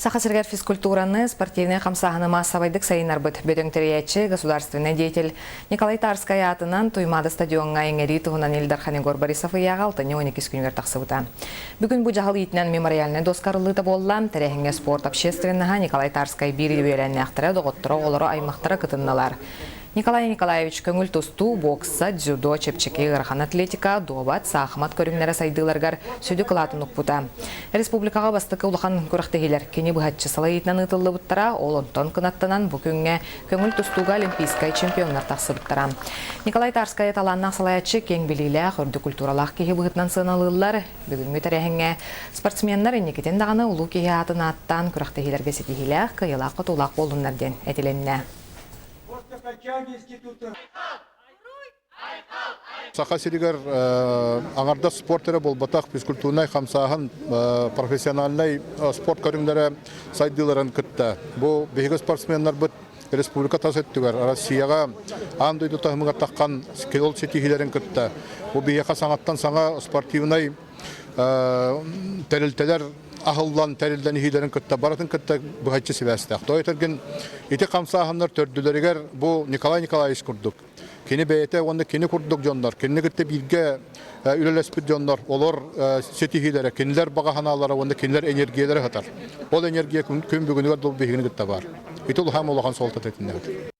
Саха сиригэр физкультураны, спортивнай хамсааһыны маассабайдык сайыннарбыт бөдөҥ тэрийээччи, государственнай деятель Николай Тарскай аатынан Туймаада стадиоҥҥа иҥэрии туһунан Ил Дархан Егор Борисов ыйааҕа алтынньы 12 күнүгэр тахсыбыта. Бүгүн бу дьаһал иитинэн мемориальнай доска арыллыыта буолла. Тэрээһиҥҥэ спорт общественноһа Николай Тарскай биир үөлээннээхтэрэ, доҕотторо, оҕолоро, аймахтара кытыннылар. Николай Николаевич көҥүл тустуу, бокса, дзюдо, чэпчэки ыарахан атлетика, дуобат, саахымат көрүҥнэрэ сайдыыларыгар сүдү кылаатын укпута. Республикаҕа бастакы улахан күрэхтэһиилэр кини быһаччы салайыытынан ыытыллыбыттара, ол онтон кынаттанан бу күҥҥэ көҥүл тустууга олимпийскай чемпионнар тахсыбыттара. Николай Тарскай талааннаах салайааччы киэҥ билиилээх, үрдүк культуралаах киһи быһыытынан сыаналыыллар. Бүгүҥҥү тэрээһиҥҥэ спортсменнар инникитин даҕаны улуу киһи аатын ааттаан күрэхтэһиилэргэ ситиһиилээх, кыайыылаах-хотуулаах буоллуннар диэн этилиннэ. Саха сиригэр аҥардас спорт эрэ буолбатах, физкультурнай хамсааһын, профессиональнай спорт көрүҥнэрэ сайдыыларын кытта бу биһиги спортсменнарбыт республика тас өттүгэр Россияҕа аан дойду таһымыгар таххан ол ситиһиилэрин кытта бу биһиэхэ саҥаттан саҥа спортивнай тэрилтэлэр аһыллан тэриллэн иһиилэрин кытта барытын кытта быһаччы сибээстээх. Тоҕо этэргин ити хамсааһыннар төрдүлэригэр бу Николай Николаевич курдук кини бэйэтэ уонна кини курдук дьоннор, кинини кытта бииргэ үлэлэспит дьоннор, олор ситиһиилэрэ, кинилэр баҕа санаалара уонна кинилэр энергиялара сытар. Ол энергия күн бүгүнүгэр дыл биһигини кытта баар. Ити улахан улахан суолтата итиннэбит.